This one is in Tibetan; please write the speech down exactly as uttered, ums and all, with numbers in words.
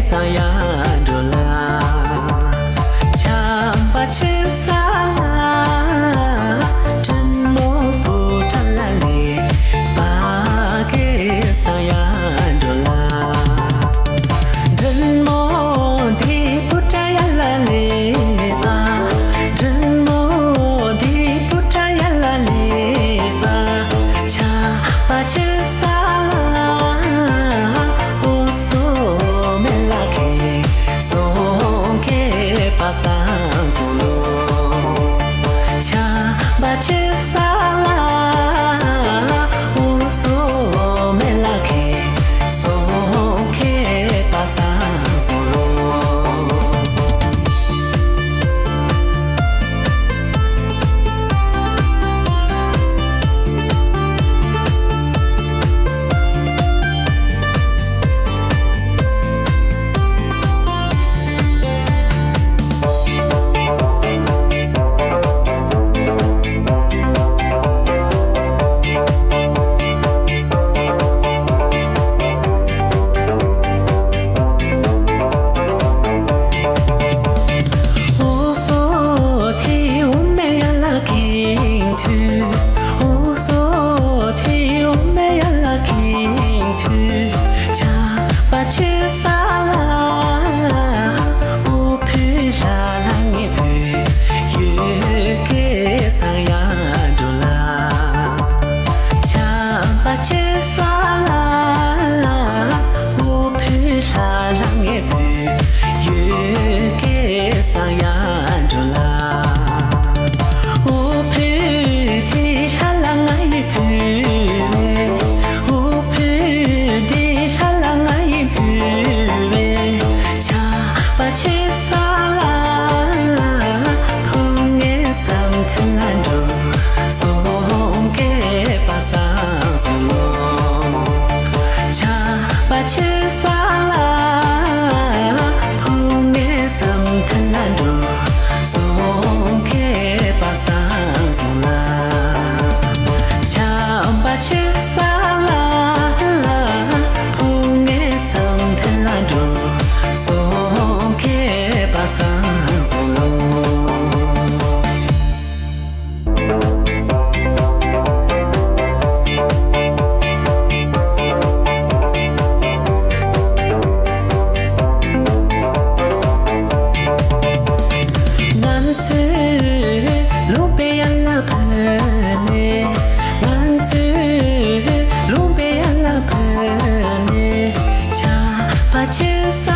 ས་ཡ་འགྲོ་ལ། ཆམ་པ་ཆུ་ས་ལ། དྲིན་མོ་བུ་ཁྲ་ལ་ལེ། པ་ཀེ་ས་ཡ་འགྲོ་ལ། དྲིན་མོ་དེ་བུ་ཁྲ་ཡ་ལ་ལེ་པ། དྲིན་མོ་དེ་བུ་ཁྲ་ཡ་ལ་ལེ་པ། ཆ་པ་ཆུ་ས་ལ། འུ་སོ་མེ་ལ་ཁེ། སོང་ཁེ་པ་སང་སོང་ལོ། ཆ་པ་ཆུ་ས་ལ། འུ་སོ་མེ་ལ་ཁེ། སོང་ཁེ་པ་སང་སོང་ལོ། འུ་སོ་ཐི་འུ་མེ་ཡ་ལ་ཁིང་ཐུ། འུ་སོ་ཐི་འུ་མེ་ཡ་ལ་ཁིང་ཐུ། ཆ་པ་ཆུ་ས་ལ། འུ་ཕུ་ལ་ལ་ངེ་བུ། ཡོད་ཀེ་ས་ཡ་འགྲོ་ལ། ཆམ་པ་ཆུ་ས་ལ། འུ་ཕུ་ལ་ལ་ངེ་བུ། ཡོད་ཀེ་ས་ཡ་འགྲོ་ལ། འུ་ཕུ་དེ་ལ་ལ་ང་ཡི་བུ་བེ། འུ་ཕུ་དེ་ལ་ལ་ང་ཡི་བུ་བེ། ཆ་པ་ཆུ་ས་ལ། ཕུ་ངེ་སམ་ཐན་ལ་འགྲོ། སོང་ཀེ་པ་སང་སོང་ལོ། ཆ་པ་ཆུ་ས་ལ། ཕུ་ངེ་སམ་ཐན་ལ་འགྲོ། སོང་ཁེ་པ་སང་སོང་ལ། ཆམ་པ་ཆུ་ས་ལ། ཕུ་ངེ་སམ་ཐན་ལ་འགྲོ། སོང་ཁེ་པ་སང་སོང་ལོ། ང་ཚོའི་ལུང་པའི་ཡན་ལག་བོད་ནས། ང་ཚོའི་ལུང་པའི་ཡན་ལག་བོད་ནས། ཆ་པ་ཆུ་ས་